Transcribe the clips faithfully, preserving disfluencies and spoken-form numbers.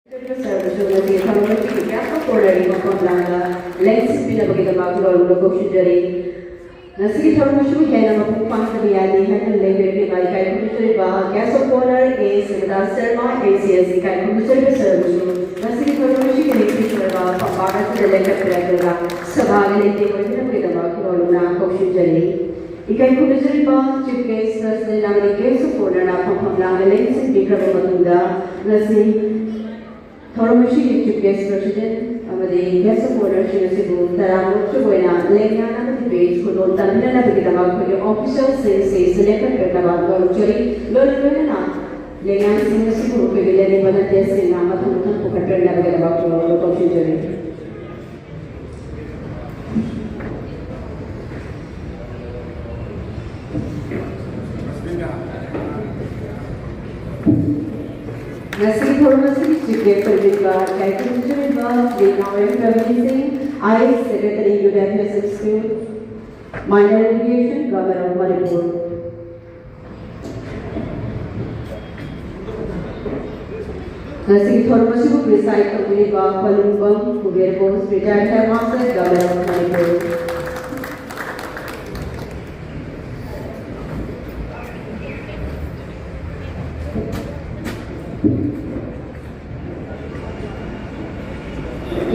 ꯁꯔꯕꯁꯨ ꯉꯁꯤꯒꯤ ꯊꯧꯔꯝ ꯑꯁꯤꯒꯤ ꯒꯦꯁ ꯑꯣꯐ ꯑꯣꯅꯔꯒꯤ ꯃꯐꯝ ꯂꯥꯡꯗ ꯂꯦꯡꯁꯤꯟꯕꯤꯅꯕꯒꯤꯗꯃꯛ ꯂꯣꯏꯅ ꯀꯧꯁꯤꯟꯖꯔꯤ꯫ ꯉꯁꯤꯒꯤ ꯊꯧꯔꯝ ꯑꯁꯤꯕꯨ ꯍꯦꯟꯅ ꯃꯄꯨꯡ ꯐꯥꯍꯟꯗꯕ ꯌꯥꯗꯦ ꯍꯥꯏꯅ ꯂꯩꯕꯤꯔꯛꯂꯤꯕ ꯏꯀꯥꯏ ꯈꯨꯝꯅꯖꯔꯤꯕ guest of honour A Shibdas Sharma, M C S ꯏꯀꯥꯏ ꯈꯨꯝꯅꯖꯔꯤꯕ ꯁꯔꯕꯁꯨ ꯉꯁꯤꯒꯤ ꯊꯧꯔꯝ ꯑꯁꯤꯒꯤ ꯅꯤꯡꯊꯤꯖꯔꯕ ꯐꯝꯕꯥꯛ ꯑꯁꯤꯗ ꯂꯦꯞꯈꯠꯄꯤꯔꯛꯂꯒ ꯁꯚꯥꯒꯤ ꯂꯩꯇꯦꯡ ꯑꯣꯏꯕꯤꯅꯕꯒꯤꯗꯃꯛ ꯂꯣꯏꯅ ꯀꯧꯁꯤꯟꯖꯔꯤ꯫ ꯏꯀꯥꯏ ꯈꯨꯝꯅꯖꯔꯤꯕ ꯆꯤꯐ ꯒꯦꯁ ꯄ꯭ꯔꯁꯤꯗꯦꯟ ꯑꯃꯗꯤ ꯒꯦꯁ ꯑꯣꯐ ꯑꯣꯅꯔꯅ ꯐꯝꯐꯝ ꯂꯥꯡꯗ ꯂꯦꯡꯁꯤꯟꯕꯤꯈ꯭ꯔꯕ ꯃꯇꯨꯡꯗ ꯉꯁꯤ ꯊꯧꯔꯝ ꯑꯁꯤꯒꯤ ꯆꯤꯐ ꯒꯦꯁ ꯄ꯭ꯔꯁꯤꯗꯦꯟ ꯑꯃꯗꯤ ꯒꯦꯁ ꯑꯣꯐ ꯑꯣꯅꯔꯁꯤꯡ ꯑꯁꯤꯕꯨ ꯇꯔꯥꯃꯔꯨꯝ ꯑꯣꯏꯅ ꯂꯦꯡꯌꯥꯟ ꯑꯃꯗꯤ ꯄꯦꯖ ꯈꯨꯗꯣꯜ ꯇꯝꯕꯤꯅꯅꯕꯒꯤꯗꯃꯛ ꯑꯩꯈꯣꯏꯒꯤ ꯑꯣꯐꯤꯁꯤꯌꯦꯜꯁꯤꯡ ꯁꯤꯁꯨ ꯂꯦꯞꯈꯠꯄꯤꯔꯛꯅꯕ ꯂꯧꯖꯔꯤ꯫ ꯂꯣꯏꯅ ꯂꯣꯏꯅꯅ ꯂꯦꯡꯌꯥꯟꯁꯤꯡ ꯑꯁꯤꯕꯨ ꯑꯩꯈꯣꯏꯒꯤ ꯂꯦꯡꯌꯥꯟ ꯚꯣꯂꯟꯇꯤꯌꯔꯁꯤꯡꯅ ꯃꯊꯪ ꯃꯊꯪ ꯄꯨꯈꯠꯄꯤꯔꯛꯅꯕꯒꯤꯗꯃꯛ ꯀꯧꯁꯤꯟꯖꯔꯤ꯫ ꯉꯁꯤꯒꯤ ꯊꯧꯔꯝ ꯑꯁꯤꯒꯤ ꯆꯤꯐ ꯒꯦꯁ ꯑꯣꯏꯕꯤꯔꯤꯕ ꯏꯀꯥꯏ ꯈꯨꯝꯅꯖꯔꯤꯕ Shri Naorem Rabin Singh, I S secretary, youth affairs institute, minor education, government of Manipur. ꯉꯁꯤꯒꯤ ꯊꯧꯔꯝ ꯑꯁꯤꯕꯨ ꯄ꯭ꯔꯤꯁꯥꯏꯗ ꯇꯧꯕꯤꯔꯤꯕ ꯄꯂꯨꯡꯕꯝ Kuber Bose, retired headmaster, government of Manipur.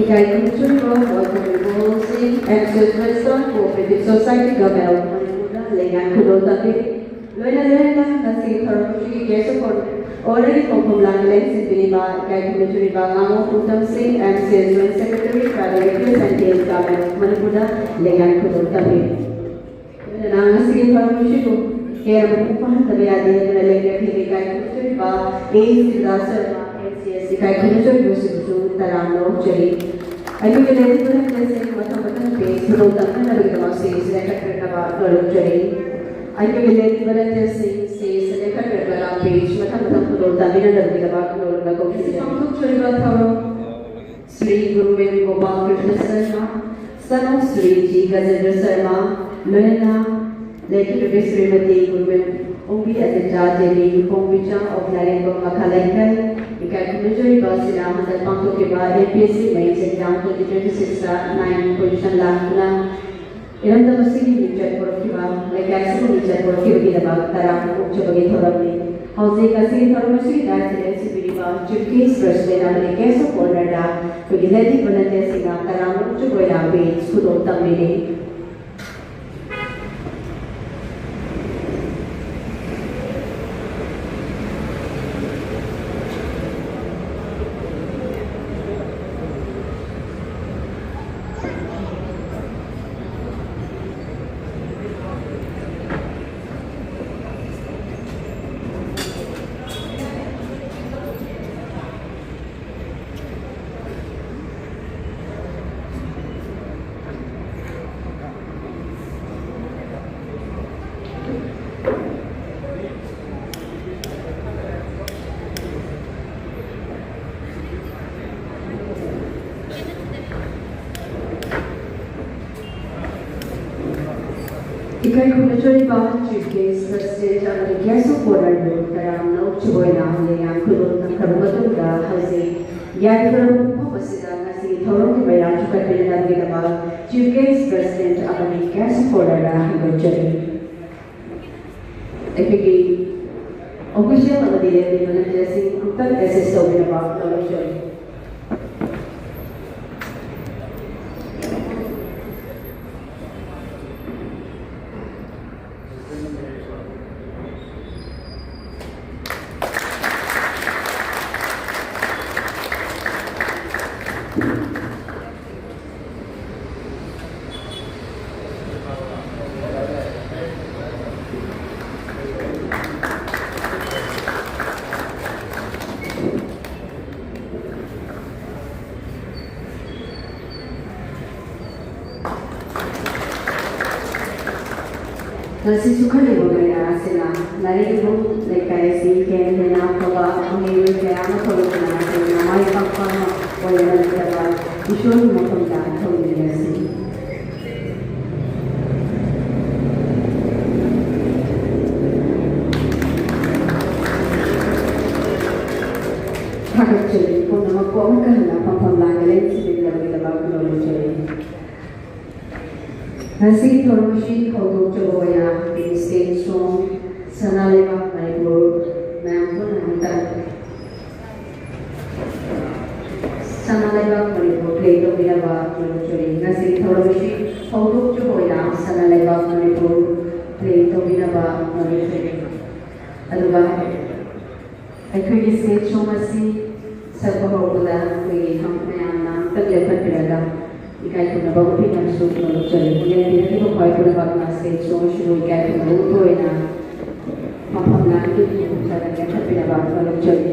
ꯏꯀꯥꯏ ꯈꯨꯝꯅꯖꯔꯤꯕ ꯋꯥꯊꯣꯛ ꯁꯤꯡ, M C S western cooperative society, government of ꯃꯅꯤꯄꯨꯔꯗ ꯂꯦꯡꯌꯥꯟ ꯈꯨꯗꯣꯜ ꯇꯝꯕꯤꯔꯤ꯫ ꯂꯣꯏꯅ ꯂꯣꯏꯅꯅ ꯉꯁꯤꯒꯤ ꯊꯧꯔꯝ ꯑꯁꯤꯒꯤ ꯒꯦꯁ ꯑꯣꯐ ꯑꯣꯅꯔꯒꯤ ꯈꯣꯡꯐꯝ ꯂꯥꯡꯗ ꯂꯦꯡꯁꯤꯟꯕꯤꯔꯤꯕ ꯏꯀꯥꯏ ꯈꯨꯝꯅꯖꯔꯤꯕ ꯉꯥꯉꯣꯝ ꯄꯨꯡꯊꯝ Singh, M C S joint secretary, tribal affairs N T S, government of ꯃꯅꯤꯄꯨꯔꯗ ꯂꯦꯡꯌꯥꯟ ꯈꯨꯗꯣꯜ ꯇꯝꯕꯤꯔꯤ꯫ ꯂꯣꯏꯅꯅ ꯉꯁꯤꯒꯤ ꯊꯧꯔꯝ ꯑꯁꯤꯕꯨ ꯍꯦꯟꯅ ꯃꯄꯨꯡ ꯐꯥꯍꯟꯗꯕ ꯌꯥꯗꯦ ꯍꯥꯏꯗꯨꯅ ꯂꯩꯉꯥꯛꯀꯤ ꯏꯀꯥꯏ ꯈꯨꯝꯅꯖꯔꯤꯕ ꯑꯦ Shibdas Sharma, M C S ꯏꯀꯥꯏ ꯈꯨꯝꯅꯖꯔꯤꯕꯁꯤꯕꯨꯁꯨ ꯇꯔꯥꯝꯅ ꯑꯣꯛꯆꯔꯤ꯫ ꯑꯩꯈꯣꯏꯒꯤ ꯂꯦꯡꯌꯥꯟ ꯚꯣꯂꯟꯇꯤꯌꯔꯁꯤꯡ ꯃꯊꯪ ꯃꯊꯪ ꯄꯦꯖ ꯈꯨꯗꯣꯜ ꯇꯝꯅꯅꯕꯒꯤꯗꯃꯛ ꯁꯤꯁꯨ ꯂꯦꯡꯈꯠꯄꯤꯔꯛꯅꯕ ꯂꯧꯔꯛꯆꯔꯤ꯫ ꯑꯩꯈꯣꯏꯒꯤ ꯂꯦꯡꯌꯥꯟ ꯚꯣꯂꯟꯇꯤꯌꯔꯁꯤꯡ ꯁꯤꯁꯨ ꯂꯦꯡꯈꯠꯄꯤꯔꯛꯂꯒ ꯄꯦꯖ ꯃꯊꯪ ꯃꯊꯪ ꯈꯨꯗꯣꯜ ꯇꯝꯕꯤꯅꯅꯕꯒꯤꯗꯃꯛ ꯂꯧꯔꯒ ꯀꯧꯖꯔꯤ꯫ ꯄꯥꯡꯊꯣꯛꯆꯔꯤꯕ ꯊꯧꯔꯝ Shri Gurubem Gopal Krishna Sharma, son of Shri G Gajendra Sharma, ꯂꯣꯏꯅꯅ ꯂꯩꯈꯤꯗ꯭ꯔꯕꯤ ꯁ꯭ꯔꯤꯃꯇꯤ ꯒꯨꯔꯨꯕꯦꯝ ꯑꯣꯡꯕꯤ ꯑꯖꯤꯇꯥ ꯗꯦꯕꯤ ꯂꯨꯈꯣꯡꯕꯤꯆꯥ of ꯂꯥꯏꯔꯦꯝꯕꯝ ꯃꯈꯥ ꯂꯩꯀꯥꯏ, ꯏꯀꯥꯏ ꯍꯥꯏꯖꯔꯤꯕ ꯑꯁꯤꯅ ꯍꯟꯗꯛ ꯄꯥꯡꯊꯣꯛꯈꯤꯕ M P S C mains exam twenty twenty sixty nine position ꯂꯥꯛꯇꯨꯅ ꯏꯔꯝꯗꯝ ꯑꯁꯤꯒꯤ ꯃꯤꯡꯆꯠ ꯄꯨꯔꯛꯈꯤꯕ, ꯂꯩꯀꯥꯏ ꯑꯁꯤꯒꯤ ꯃꯤꯡꯆꯠ ꯄꯨꯔꯛꯈꯤꯕꯒꯤꯗꯃꯛ ꯇꯔꯥꯝꯅ ꯑꯣꯛꯆꯕꯒꯤ ꯊꯧꯔꯝꯅꯤ꯫ ꯍꯧꯖꯤꯛ ꯑꯁꯤꯒꯤ ꯊꯧꯔꯝ ꯑꯁꯤꯒꯤ ꯗꯥꯏꯠꯁꯤꯗ ꯂꯦꯡꯁꯤꯟꯕꯤꯔꯤꯕ ꯆꯤꯐ ꯒꯦꯁ ꯄ꯭ꯔꯁꯤꯗꯦꯟ ꯑꯃꯗꯤ ꯒꯦꯁ ꯑꯣꯐ ꯑꯣꯅꯔꯗ ꯑꯩꯈꯣꯏꯒꯤ ꯂꯦꯗꯤ ꯚꯣꯂꯟꯇꯤꯌꯔꯁꯤꯡꯅ ꯇꯔꯥꯝꯅ ꯑꯣꯛꯆꯕ ꯑꯣꯏꯅ ꯄꯦꯟꯁ ꯈꯨꯗꯣꯜ ꯇꯝꯕꯤꯔꯤ꯫ ꯏꯀꯥꯏ ꯈꯨꯝꯅꯖꯔꯤꯕ ꯆꯤꯐ ꯒꯦꯁ ꯄ꯭ꯔꯁꯤꯗꯦꯟ ꯑꯃꯗꯤ ꯒꯦꯁ ꯑꯣꯐ ꯑꯣꯅꯔꯕꯨ ꯇꯔꯥꯝꯅ ꯑꯣꯛꯆꯕ ꯑꯣꯏꯅ ꯂꯩꯉꯥꯛ ꯈꯨꯗꯣꯜ ꯇꯝꯈ꯭ꯔꯕ ꯃꯇꯨꯡꯗ, ꯍꯧꯖꯤꯛ ꯌꯥꯏꯐꯔꯕ ꯃꯐꯝ ꯑꯁꯤꯗ ꯉꯁꯤꯒꯤ ꯊꯧꯔꯝꯒꯤ ꯃꯩꯔꯥ ꯆꯨꯞꯈꯠꯄꯤꯅꯅꯕꯒꯤꯗꯃꯛ ꯆꯤꯐ ꯒꯦꯁ ꯄ꯭ꯔꯁꯤꯗꯦꯟ ꯑꯃꯗꯤ ꯒꯦꯁ ꯑꯣꯐ ꯑꯣꯅꯔꯗ ꯍꯥꯏꯗꯣꯛꯆꯔꯤ꯫ ꯑꯩꯈꯣꯏꯒꯤ ꯑꯣꯐꯤꯁꯤꯌꯦꯜ ꯑꯃꯗꯤ ꯂꯦꯗꯤ ꯚꯣꯂꯟꯇꯤꯌꯔꯁꯤꯡ ꯑꯃꯨꯛꯇꯪ ꯑꯦꯁꯤꯁ ꯇꯧꯕꯤꯅꯕ ꯂꯧꯖꯔꯤ꯫ ꯉꯁꯤ ꯆꯨꯞꯈꯠꯂꯤꯕ ꯃꯩꯔꯥ ꯑꯁꯤꯅ ꯂꯥꯏꯔꯤꯛ ꯏꯕꯨꯡ ꯂꯩꯀꯥꯏ ꯑꯁꯤ ꯍꯦꯟꯅ ꯍꯦꯟꯅ ꯑꯐꯕ ꯃꯍꯩꯔꯣꯏ ꯀꯌꯥ ꯑꯃ ꯊꯣꯛꯂꯛꯇꯨꯅ ꯍꯦꯟꯅ ꯃꯥꯏ ꯄꯥꯛꯄ ꯑꯃ ꯑꯣꯏꯅꯕꯒꯤꯗꯃꯛ ꯏꯁꯣꯔꯒꯤ ꯃꯐꯝꯗ ꯊꯧꯅꯤꯖꯁꯤ꯫ ꯊꯥꯒꯠ ꯄꯨꯝꯅꯃꯛꯄꯨ ꯑꯃꯨꯛꯀ ꯍꯟꯅ ꯐꯝꯐꯝ ꯂꯥꯡꯗ ꯂꯦꯡꯁꯤꯟꯕꯤꯅꯕꯒꯤꯗꯃꯛ ꯅꯣꯂꯨꯛꯆꯔꯤ꯫ ꯉꯁꯤ ꯊꯧꯔꯝ ꯑꯁꯤ ꯍꯧꯗꯣꯛꯆꯕ ꯑꯣꯏꯅ ꯑꯩꯈꯣꯏꯒꯤ stage show ꯁꯅꯥ ꯂꯩꯕꯥꯛ ꯃꯅꯤꯄꯨꯔ ꯃꯌꯥꯝ ꯄꯨꯟꯅ ꯑꯃꯨꯛꯇ ꯁꯅꯥ ꯂꯩꯕꯥꯛ ꯃꯅꯤꯄꯨꯔ play ꯇꯧꯕꯤꯅꯕ ꯅꯣꯂꯨꯛꯆꯔꯤ꯫ ꯉꯁꯤ ꯊꯧꯔꯝ ꯑꯁꯤ ꯍꯧꯗꯣꯛꯆꯕ ꯑꯣꯏꯅ ꯁꯅꯥ ꯂꯩꯕꯥꯛ ꯃꯅꯤꯄꯨꯔ play ꯇꯧꯕꯤꯅꯕ ꯅꯣꯂꯨꯛꯆꯔꯤ꯫ ꯑꯗꯨꯒ ꯑꯩꯈꯣꯏꯒꯤ stage show ꯑꯁꯤ ꯁꯛꯄ ꯍꯧꯔꯛꯄꯗ ꯑꯩꯈꯣꯏꯒꯤ ꯃꯌꯥꯝꯅ ꯑꯃꯨꯛꯇꯪ ꯂꯦꯞꯈꯠꯄꯤꯔꯒ ꯏꯀꯥꯏ ꯈꯨꯝꯅꯕ ꯎꯠꯄꯤꯅꯕꯁꯨ ꯅꯣꯂꯨꯛꯆꯔꯤ꯫ ꯂꯦꯡꯕꯤꯔꯛꯂꯤꯕ ꯈ꯭ꯋꯥꯏ ꯄꯨꯝꯅꯃꯛꯅ stage show ꯑꯁꯤꯕꯨ ꯏꯀꯥꯏ ꯈꯨꯝꯅꯕ ꯎꯠꯄ ꯑꯣꯏꯅ ꯃꯐꯝ ꯅꯥꯟꯅ ꯂꯦꯞꯄꯤꯅꯕ ꯂꯦꯞꯈꯠꯄꯤꯅꯕ ꯅꯣꯂꯨꯛꯆꯔꯤ꯫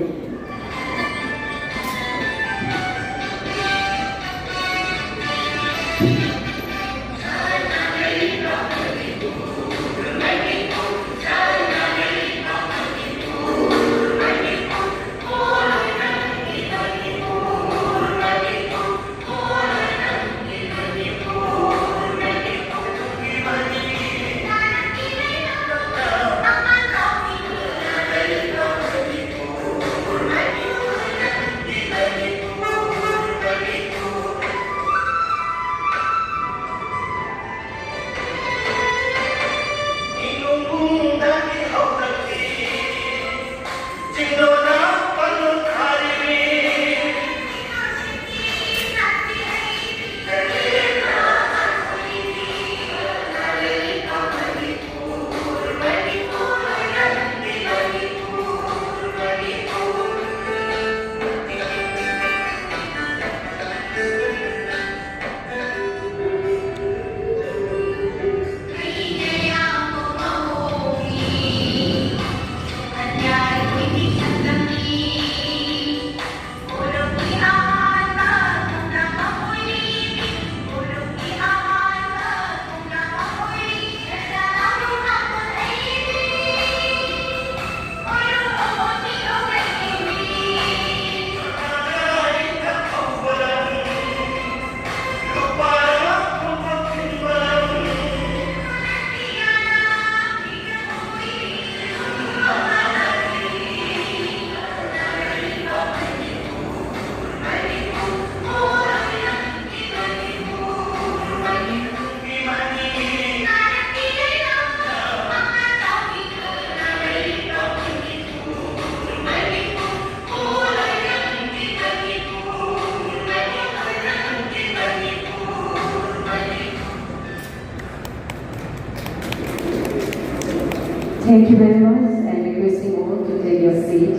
Thank you very much, and requesting all to take your seat.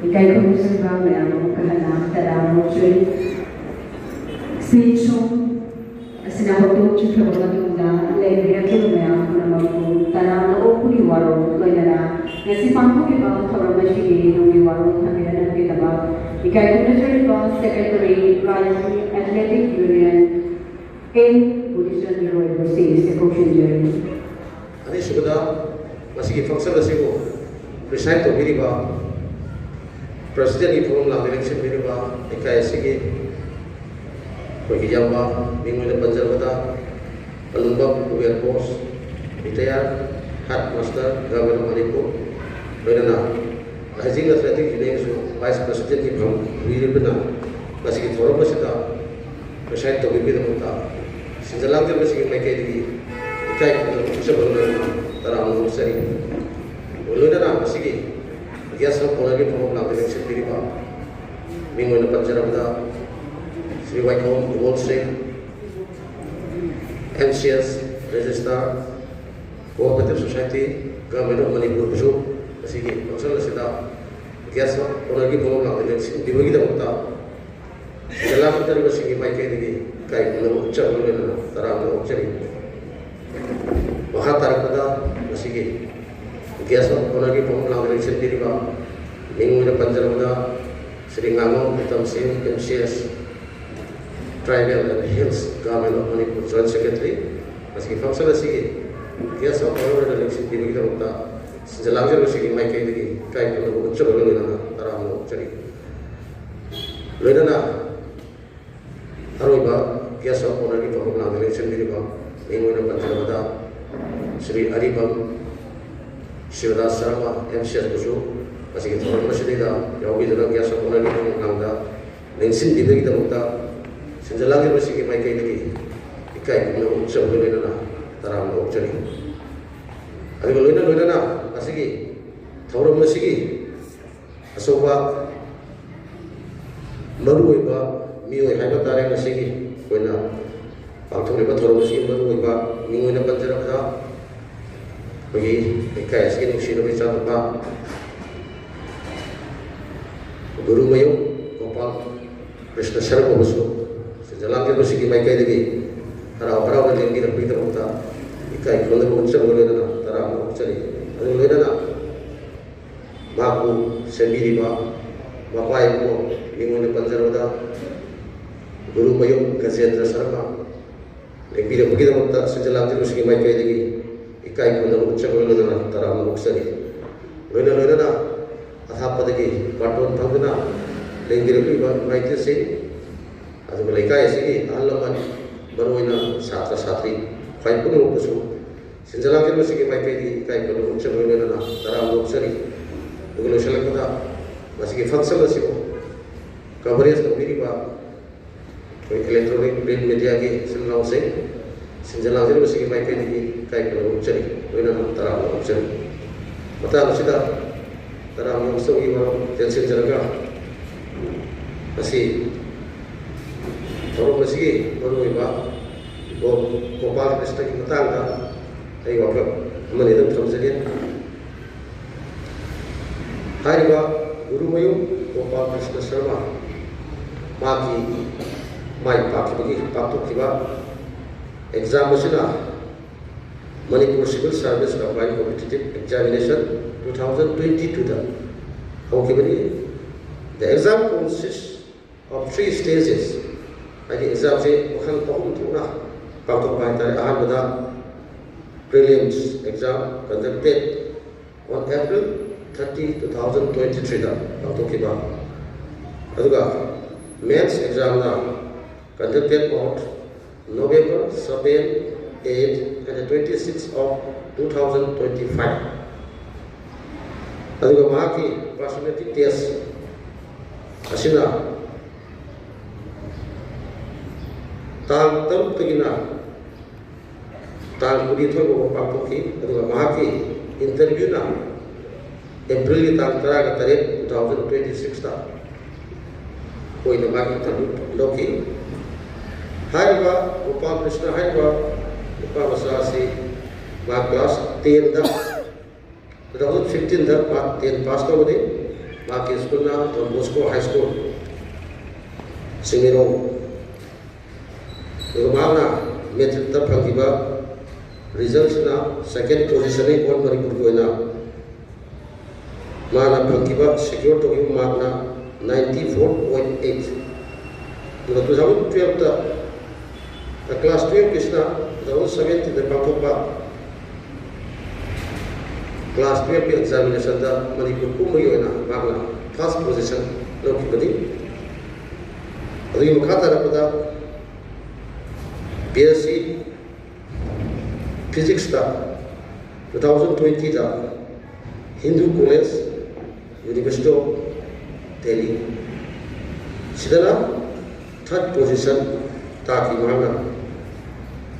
ꯏꯀꯥꯏ ꯈꯨꯝꯅꯖꯔꯤꯕ ꯃꯌꯥꯝ ꯑꯃꯨꯛ ꯍꯟꯅ ꯇꯔꯥꯝꯅ ꯑꯣꯛꯆꯔꯤ꯫ Stage show ꯑꯁꯤꯅ ꯍꯧꯗꯣꯛꯆꯈ꯭ꯔꯕ ꯃꯇꯨꯡꯗ, ꯂꯩꯕꯤꯔꯛꯂꯤꯕ ꯃꯌꯥꯝ ꯄꯨꯝꯅꯃꯛꯄꯨ ꯇꯔꯥꯝꯅ ꯑꯣꯛꯄꯒꯤ ꯋꯥꯔꯣꯜ ꯂꯣꯏꯅꯅ ꯉꯁꯤ ꯄꯥꯡꯊꯣꯛꯂꯤꯕ ꯊꯧꯔꯝ ꯑꯁꯤꯒꯤ ꯅꯨꯡꯒꯤ ꯋꯥꯔꯣꯜ ꯊꯝꯕꯤꯅꯅꯕꯒꯤꯗꯃꯛ ꯏꯀꯥꯏ ꯈꯨꯝꯅꯖꯔꯤꯕ Secretary, Raji Athletic Union, N Pulishchandra ꯂꯣꯏꯕ stage ꯀꯧꯁꯤꯟꯖꯔꯤ꯫ ꯑꯅꯤꯁꯨꯕꯗ, ꯃꯁꯤꯒꯤ function ꯑꯁꯤꯕꯨ preside ꯇꯧꯕꯤꯔꯤꯕ, President ꯒꯤ ꯐꯝꯐꯝ ꯂꯥꯡꯗ ꯂꯦꯡꯁꯤꯟꯕꯤꯔꯤꯕ ꯂꯩꯀꯥꯏ ꯑꯁꯤꯒꯤ ꯑꯩꯈꯣꯏꯒꯤ ꯏꯌꯥꯝꯕ, ꯃꯤꯡ ꯑꯣꯏꯅ ꯄꯟꯖꯔꯕꯗ, ꯑꯂꯨꯝꯕꯝ Kuber Bose, retired headmaster, Government of Manipur, ꯂꯣꯏꯅꯅ ꯔꯥꯏꯖꯤꯡ ꯑꯦꯊꯂꯦꯇꯤꯛ ꯌꯨꯅꯤꯌꯟꯒꯤꯁꯨ vice president ꯀꯤ ꯐꯝ ꯄꯨꯕꯤꯔꯤꯕꯅ, ꯃꯁꯤꯒꯤ ꯊꯧꯔꯝ ꯑꯁꯤꯗ preside ꯇꯧꯕꯤꯕꯒꯤꯗꯃꯛꯇ ꯁꯤꯟꯖ ꯂꯥꯡꯖꯕꯁꯤꯡꯒꯤ ꯃꯥꯏꯀꯩꯗꯒꯤ ꯏꯀꯥꯏ ꯈꯨꯝꯅꯕ ꯎꯠꯆꯕ ꯂꯣꯏꯅꯅ ꯇꯔꯥꯝꯅ ꯑꯣꯛꯆꯔꯤ꯫ ꯂꯣꯏꯅꯅ ꯃꯁꯤꯒꯤ Guest of Honour ꯒꯤ ꯐꯝꯐꯝ ꯂꯥꯡꯗ ꯂꯦꯡꯁꯤꯟꯕꯤꯔꯤꯕ, ꯃꯤꯡ ꯑꯣꯏꯅ ꯄꯟꯖꯔꯕꯗ, ꯁ꯭ꯔꯤ ꯋꯥꯏꯈꯣꯝ ꯏꯕꯣꯜꯁꯦ, M C S, Registrar, Cooperative Society, Government of Manipur ꯕꯨꯁꯨ ꯃꯁꯤꯒꯤ function ꯑꯁꯤꯗ Guest of Honour ꯒꯤ ꯐꯝꯐꯝ ꯂꯥꯡꯗ ꯂꯦꯡꯁꯤꯟꯕꯤꯕꯒꯤꯗꯃꯛꯇ ꯁꯤꯟꯖ ꯂꯥꯡꯖꯔꯤꯕꯁꯤꯡꯒꯤ ꯃꯥꯏꯀꯩꯗꯒꯤ ꯏꯀꯥꯏ ꯈꯨꯝꯅꯕ ꯎꯠꯆꯕꯒ ꯂꯣꯏꯅꯅ ꯇꯔꯥꯝꯅ ꯑꯣꯛꯆꯔꯤ꯫ ꯃꯈꯥ ꯇꯥꯔꯛꯄꯗ ꯃꯁꯤꯒꯤ Guest of Honour ꯒꯤ ꯐꯝꯐꯝ ꯂꯥꯡꯗ ꯂꯦꯡꯁꯤꯟꯕꯤꯔꯤꯕ, ꯃꯤꯡ ꯑꯣꯏꯅ ꯄꯟꯖꯔꯕꯗ, ꯁ꯭ꯔꯤ ꯉꯥꯉꯣꯝ ꯎꯇꯝ ꯁꯤꯡ, M C S, Tribal and Hills, Government of Manipur, Joint Secretary, ꯃꯁꯤꯒꯤ function ꯑꯁꯤꯒꯤ Guest of Honour ꯑꯣꯏꯅ ꯂꯦꯡꯁꯤꯟꯕꯤꯕꯒꯤꯗꯃꯛꯇ ꯁꯤꯟꯖ ꯂꯥꯡꯖꯔꯤꯕꯁꯤꯡꯒꯤ ꯃꯥꯏꯀꯩꯗꯒꯤ ꯏꯀꯥꯏ ꯈꯨꯝꯅꯕ ꯎꯠꯆꯕꯒ ꯂꯣꯏꯅꯅ ꯇꯔꯥꯝꯅ ꯑꯣꯛꯆꯔꯤ꯫ ꯂꯣꯏꯅꯅ ꯑꯔꯣꯏꯕ Guest of Honour ꯒꯤ ꯐꯝꯐꯝ ꯂꯥꯡꯗ ꯂꯦꯡꯁꯤꯟꯕꯤꯔꯤꯕ, ꯃꯤꯡ ꯑꯣꯏꯅ ꯄꯟꯖꯔꯕꯗ, ꯁ꯭ꯔꯤ ꯑꯔꯤꯕꯝ ꯁꯤꯕꯗꯥꯁ ꯁꯔꯃ, M C S ꯕꯨꯁꯨ ꯃꯁꯤꯒꯤ ꯊꯧꯔꯝ ꯑꯁꯤꯗꯩꯗ ꯌꯥꯎꯕꯤꯗꯨꯅ Guest of Honour ꯒꯤ ꯐꯝꯐꯝ ꯂꯥꯡꯗ ꯂꯦꯡꯁꯤꯟꯕꯤꯕꯒꯤꯗꯃꯛꯇ ꯁꯤꯟꯖ ꯂꯥꯡꯖꯕꯁꯤꯡꯒꯤ ꯃꯥꯏꯀꯩꯗꯒꯤ ꯏꯀꯥꯏ ꯈꯨꯝꯅꯕ ꯎꯠꯆꯕꯒ ꯂꯣꯏꯅꯅ ꯇꯔꯥꯝꯅ ꯑꯣꯛꯆꯔꯤ꯫ ꯑꯗꯨꯒ ꯂꯣꯏꯅ ꯂꯣꯏꯅꯅ ꯉꯁꯤꯒꯤ ꯊꯧꯔꯝ ꯑꯁꯤꯒꯤ ꯑꯆꯧꯕ ꯃꯔꯨꯑꯣꯏꯕ ꯃꯤꯑꯣꯏ ꯍꯥꯏꯕ ꯇꯥꯔꯦ, ꯉꯁꯤꯒꯤ ꯑꯣꯏꯅ ꯄꯥꯡꯊꯣꯛꯂꯤꯕ ꯊꯧꯔꯝ ꯑꯁꯤꯒꯤ ꯃꯔꯨꯑꯣꯏꯕ ꯃꯤꯡ ꯑꯣꯏꯅ ꯄꯟꯖꯔꯕꯗ, ꯑꯩꯈꯣꯏꯒꯤ ꯂꯩꯀꯥꯏ ꯑꯁꯤꯒꯤ ꯅꯨꯡꯁꯤꯔꯕ ꯏꯆꯥꯅꯨꯄꯥ ꯒꯨꯔꯨꯃꯌꯨꯝ ꯒꯣꯄꯥꯜ ꯀ꯭ꯔꯤꯁꯅ ꯁꯔꯃꯕꯨꯁꯨ ꯁꯦꯟꯖꯥ ꯂꯥꯡꯖꯦꯜꯕꯁꯤꯒꯤ ꯃꯥꯏꯀꯩꯗꯒꯤ ꯍꯔꯥꯎ ꯍꯔꯥꯎꯅ ꯂꯦꯡꯕꯤꯔꯛꯄꯒꯤꯗꯃꯛꯇ ꯏꯀꯥꯏ ꯈꯨꯝꯅꯕ ꯎꯠꯆꯕꯒ ꯂꯣꯏꯅꯅ ꯇꯔꯥꯝꯅ ꯑꯣꯛꯆꯔꯤ꯫ ꯑꯗꯨꯒ ꯂꯣꯏꯅꯅ ꯃꯍꯥꯛꯄꯨ ꯁꯦꯝꯕꯤꯔꯤꯕ, ꯃꯄꯥ ꯏꯕꯨꯡꯉꯣ, ꯃꯤꯡ ꯑꯣꯏꯅ ꯄꯟꯖꯔꯕꯗ ꯒꯨꯔꯨꯃꯌꯨꯝ ꯒꯖꯦꯟꯗ꯭ꯔ ꯁꯔꯃ, ꯂꯦꯡꯕꯤꯔꯛꯄꯒꯤꯗꯃꯛꯇ ꯁꯦꯟꯖꯥ ꯂꯥꯡꯖꯦꯜꯕꯁꯤꯒꯤ ꯃꯥꯏꯀꯩꯗꯒꯤ ꯏꯀꯥꯏ ꯈꯨꯝꯅꯕ ꯎꯠꯆꯕꯒ ꯂꯣꯏꯅꯅ ꯇꯔꯥꯝꯅ ꯑꯣꯛꯆꯔꯤ꯫ ꯂꯣꯏꯅ ꯂꯣꯏꯅꯅ ꯑꯊꯥꯞꯄꯗꯒꯤ ꯕꯥꯔꯇꯣꯟ ꯐꯪꯗꯨꯅ ꯂꯦꯡꯕꯤꯔꯛꯂꯤꯕ ꯏꯃꯥ ꯏꯆꯦꯁꯤꯡ, ꯑꯗꯨꯒ ꯂꯩꯀꯥꯏ ꯑꯁꯤꯒꯤ ꯑꯍꯜ ꯂꯃꯟ, ꯃꯔꯨꯑꯣꯏꯅ ꯁꯥꯇ꯭ꯔ ꯁꯥꯇ꯭ꯔꯤ ꯈ꯭ꯋꯥꯏ ꯄꯨꯝꯅꯃꯛꯄꯨꯁꯨ ꯁꯦꯟꯖꯥ ꯂꯥꯡꯖꯦꯜꯕꯁꯤꯒꯤ ꯃꯥꯏꯀꯩꯗꯒꯤ ꯏꯀꯥꯏ ꯈꯨꯝꯅꯕ ꯎꯠꯆꯕꯒ ꯂꯣꯏꯅꯅ ꯇꯔꯥꯝꯅ ꯑꯣꯛꯆꯔꯤ꯫ ꯑꯗꯨꯒ ꯂꯣꯏꯁꯤꯜꯂꯛꯄꯗ ꯃꯁꯤꯒꯤ function ꯑꯁꯤꯕꯨ coverage ꯇꯧꯕꯤꯔꯤꯕ ꯑꯩꯈꯣꯏ electronic print mediaꯒꯤ ꯏꯆꯤꯜ ꯏꯅꯥꯎꯁꯤꯡ, ꯁꯦꯟꯖꯥ ꯂꯥꯡꯖꯦꯜꯕꯁꯤꯒꯤ ꯃꯥꯏꯀꯩꯗꯒꯤ ꯏꯀꯥꯏ ꯈꯨꯝꯅꯕ ꯎꯠꯆꯔꯤ꯫ ꯂꯣꯏꯅꯅ ꯇꯔꯥꯝꯅ ꯑꯣꯛꯆꯔꯤ꯫ ꯃꯇꯥꯡ ꯑꯁꯤꯗ ꯇꯔꯥꯝꯅ ꯑꯣꯛꯆꯕꯒꯤ ꯋꯥꯔꯣꯜ ꯇꯦꯟꯁꯤꯟꯖꯔꯒ, ꯉꯁꯤ ꯊꯧꯔꯝ ꯑꯁꯤꯒꯤ ꯃꯔꯨꯑꯣꯏꯕ ꯒꯣ-, ꯒꯣꯄꯥꯜ ꯀ꯭ꯔꯤꯁꯅꯒꯤ ꯃꯇꯥꯡꯗ ꯑꯩ ꯋꯥꯐꯝ ꯑꯃꯅꯤ ꯑꯗꯨꯝ ꯊꯝꯖꯒꯦ꯫ ꯍꯥꯏꯔꯤꯕ ꯒꯨꯔꯨꯃꯌꯨꯝ ꯒꯣꯄꯥꯜ ꯀ꯭ꯔꯤꯁꯅ ꯁꯔꯃ, ꯃꯍꯥꯛꯀꯤ ꯃꯥꯏ ꯄꯥꯛꯈꯤꯕꯒꯤ ꯄꯥꯡꯊꯣꯛꯈꯤꯕ exam ꯑꯁꯤꯅ Manipur Civil Service Combined Competitive Examination two thousand twenty-twoꯗ ꯍꯧꯈꯤꯕꯅꯤ꯫ The exam consists of three stages, ꯍꯥꯏꯗꯤ examꯁꯦ ꯃꯈꯜ ꯑꯍꯨꯝ ꯊꯣꯛꯅ ꯄꯥꯡꯊꯣꯛꯄ ꯍꯥꯏꯇꯥꯔꯦ꯫ ꯑꯍꯥꯟꯕꯗ prelims exam conducted on April thirty, two thousand twenty-threeꯗ ꯄꯥꯡꯊꯣꯛꯈꯤꯕ, ꯑꯗꯨꯒ mains examꯅ conducted on November seven, eight and twenty-six of two thousand twenty-five꯫ ꯑꯗꯨꯒ ꯃꯍꯥꯛꯀꯤ personality test ꯑꯁꯤꯅ ꯇꯥꯡ ꯇꯔꯨꯛꯇꯒꯤꯅ ꯇꯥꯡ ꯀꯨꯟꯅꯤꯊꯣꯏ ꯐꯥꯎꯕ ꯄꯥꯡꯊꯣꯛꯈꯤ꯫ ꯑꯗꯨꯒ ꯃꯍꯥꯛꯀꯤ interviewꯅ Aprilꯒꯤ ꯇꯥꯡ ꯇꯔꯥꯒ ꯇꯔꯦꯠ, two thousand twenty-sixꯇ ꯑꯣꯏꯅ ꯃꯥꯒꯤ interview ꯂꯧꯈꯤ꯫ ꯍꯥꯏꯔꯤꯕ ꯒꯣꯄꯥꯜ ꯀ꯭ꯔꯤꯁꯅ ꯍꯥꯏꯔꯤꯕ ꯅꯨꯄꯥ ꯃꯆꯥ ꯑꯁꯤ ꯃꯍꯥꯛ ꯀ꯭ꯂꯥꯁ ꯇꯦꯟꯗ, ꯇꯨ ꯊꯥꯎꯖꯟ ꯐꯤꯐꯇꯤꯟꯗ ꯃꯍꯥꯛ ꯇꯦꯟ ꯄꯥꯁ ꯇꯧꯕꯅꯤ꯫ ꯃꯍꯥꯛꯀꯤ ꯁ꯭ꯀꯨꯜꯅ Don Bosco High School, Chingmeirong. ꯑꯗꯨꯒ ꯃꯍꯥꯛꯅ ꯃꯦꯇ꯭ꯔꯤꯛꯇ ꯐꯪꯈꯤꯕ ꯔꯤꯖꯜꯁꯤꯅ ꯁꯦꯀꯦꯟ ꯄꯣꯖꯤꯁꯟꯅꯤ ꯑꯣꯜ ꯃꯅꯤꯄꯨꯔꯒꯤ ꯑꯣꯏꯅ꯫ ꯃꯥꯅ ꯐꯪꯈꯤꯕ, ꯁꯦꯀ꯭ꯌꯣꯔ ꯇꯧꯈꯤꯕ ꯃꯥꯔꯛꯅ ninety four point eight꯫ ꯑꯗꯨꯒ ꯇꯨ ꯊꯥꯎꯖꯟ ꯇꯨꯌꯦꯜꯞꯇ, ꯀ꯭ꯂꯥꯁ ꯇꯨꯌꯦꯜꯞꯀꯤꯁꯤꯅ ꯇꯨ ꯊꯥꯎꯖꯟ ꯁꯕꯦꯟꯇꯤꯟꯗ ꯄꯥꯡꯊꯣꯛꯄ ꯀ꯭ꯂꯥꯁ ꯇꯨꯌꯦꯜꯞꯀꯤ ꯑꯦꯛꯖꯥꯃꯤꯅꯦꯁꯟꯗ ꯃꯅꯤꯄꯨꯔ ꯄꯨꯝꯕꯒꯤ ꯑꯣꯏꯅ ꯃꯍꯥꯛꯅ ꯐꯥꯔꯁ ꯄꯣꯖꯤꯁꯟ ꯂꯧꯈꯤꯕꯅꯤ꯫ ꯑꯗꯨꯒꯤ ꯃꯈꯥ ꯇꯥꯔꯛꯄꯗ B S C ꯐꯤꯖꯤꯛꯁꯇ two thousand ꯇ꯭ꯋꯦꯟꯇꯤꯗ Hindu college, university of Delhi, ꯁꯤꯗꯅ ꯊꯥꯔꯠ ꯄꯣꯖꯤꯁꯟ ꯇꯥꯈꯤ ꯃꯍꯥꯛꯅ꯫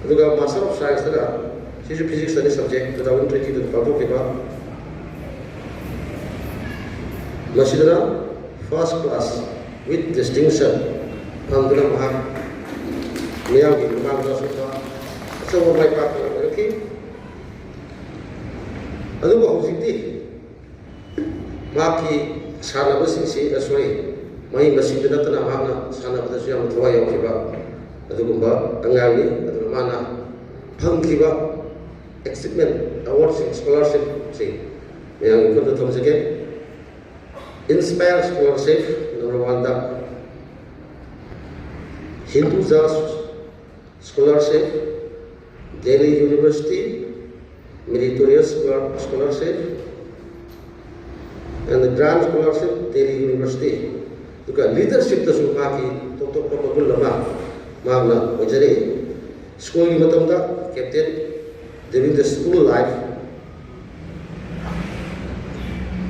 ꯑꯗꯨꯒ ꯃꯥꯁꯇꯔ ꯑꯣꯐ ꯁꯥꯏꯟꯁꯇꯅ, ꯁꯤꯁꯨ ꯐꯤꯖꯤꯛꯁꯇꯅꯤ, ꯁꯕꯖꯦꯛ ꯇꯨ ꯊꯥꯎꯖꯟ ꯇ꯭ꯋꯦꯟꯇꯤꯗ ꯄꯥꯡꯊꯣꯛꯈꯤꯕ, ꯃꯁꯤꯗꯅ ꯐꯥꯔꯁ ꯀ꯭ꯂꯥꯁ ꯋꯤꯠ ꯗꯤꯁꯇꯤꯡꯁꯟ ꯐꯪꯗꯨꯅ ꯃꯍꯥꯛ ꯃꯤꯌꯥꯝꯒꯤ ꯃꯃꯥꯡꯗ ꯑꯆꯧꯕ, ꯑꯆꯧꯕ ꯃꯥꯏ ꯄꯥꯛꯄ ꯑꯣꯏꯔꯛꯈꯤ꯫ ꯑꯗꯨꯕꯨ ꯍꯧꯖꯤꯛꯇꯤ ꯃꯍꯥꯛꯀꯤ ꯁꯥꯟꯅꯕꯁꯤꯡꯁꯤ, ꯑ, ꯁꯣꯔꯤ, ꯃꯍꯩ ꯃꯁꯤꯡꯗ ꯅꯠꯇꯅ ꯃꯍꯥꯛꯅ ꯁꯥꯟꯅꯕꯗꯁꯨ ꯌꯥꯝꯅ ꯊꯋꯥꯏ ꯌꯥꯎꯈꯤꯕ ꯑꯗꯨꯒꯨꯝꯕ ꯑꯉꯥꯡꯅꯤ꯫ ꯑꯗꯨꯅ ꯃꯥꯅ ꯐꯪꯈꯤꯕ ꯑꯦꯆꯤꯞꯃꯦꯟ ꯑꯦꯋꯥꯔꯗꯁꯤꯡ, ꯁ꯭ꯀꯣꯂꯔꯁꯤꯞꯁꯤꯡ ꯃꯌꯥꯝꯒꯤ ꯃꯐꯝꯗ ꯊꯝꯖꯒꯦ꯫ ꯏꯟꯁꯄꯥꯌꯔ ꯁ꯭ꯀꯣꯂꯔꯁꯤꯞ ꯅꯝꯕꯔ ꯋꯥꯟꯗ, Hinduja scholarship, Delhi university, meritorious scholarship, N grant scholarship, Delhi university. ꯑꯗꯨꯒ ꯂꯤꯗꯔꯁꯤꯞꯇꯁꯨ ꯃꯥꯒꯤ ꯇꯣꯞ ꯇꯣꯞꯄ ꯃꯒꯨꯟ ꯑꯃ ꯃꯍꯥꯛꯅ ꯑꯣꯏꯖꯔꯤ꯫ ꯁ꯭ꯀꯨꯜꯒꯤ ꯃꯇꯝꯗ captain during the school life,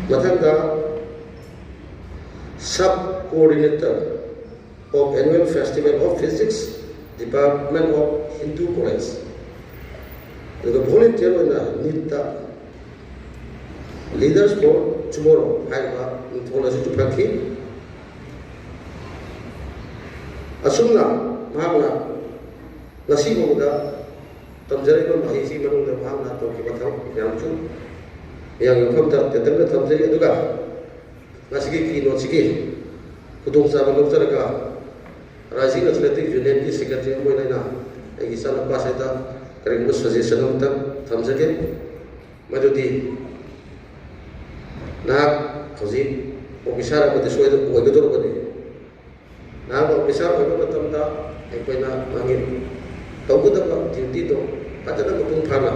ꯃꯊꯪꯗ sub coordinator of annual festival of physics, department of Hindu College, ꯑꯗꯨꯒ ꯚꯣꯂꯨꯟꯇꯤꯌꯔ ꯑꯣꯏꯅ ꯅꯤꯠꯇ Leaders for Tomorrow ꯍꯥꯏꯔꯤꯕ ꯃꯤꯡꯊꯣꯜ ꯑꯁꯤꯁꯨ ꯐꯪꯈꯤ꯫ ꯑꯁꯨꯝꯅ ꯃꯍꯥꯛꯅ ꯉꯁꯤ ꯐꯥꯎꯕꯗ ꯇꯝꯖꯔꯤꯕ ꯃꯍꯩꯁꯤ ꯃꯅꯨꯡꯗ ꯃꯍꯥꯛꯅ ꯇꯧꯈꯤꯕ ꯊꯕꯛ ꯃꯌꯥꯝꯁꯨ ꯃꯌꯥꯝꯒꯤ ꯃꯐꯝꯗ ꯇꯦꯟꯇꯛꯅ ꯊꯝꯖꯔꯤ꯫ ꯑꯗꯨꯒ ꯉꯁꯤꯒꯤ keynote ꯁꯤꯒꯤ ꯈꯨꯗꯣꯡꯆꯥꯕ ꯂꯧꯖꯔꯒ Rising Athletic Union ꯒꯤ secretary ꯑꯃ ꯑꯣꯏꯅ ꯑꯩꯅ ꯑꯩꯒꯤ ꯏꯆꯥꯅꯨꯄꯥꯁꯤꯗ ꯀꯔꯤꯒꯨꯝꯕ suggestion ꯑꯃꯇꯪ ꯊꯝꯖꯒꯦ꯫ ꯃꯗꯨꯗꯤ ꯅꯍꯥꯛ ꯍꯧꯖꯤꯛ officer ꯑꯃꯗꯤ ꯁꯣꯏꯗꯅ ꯑꯣꯏꯒꯗꯧꯔꯕꯅꯤ꯫ ꯅꯍꯥꯛ officer ꯑꯣꯏꯕ ꯃꯇꯝꯗ ꯑꯩꯈꯣꯏꯅ ꯃꯥꯒꯤ ꯇꯧꯒꯗꯕ duty ꯗꯣ ꯐꯖꯅ ꯃꯄꯨꯡ ꯐꯥꯅ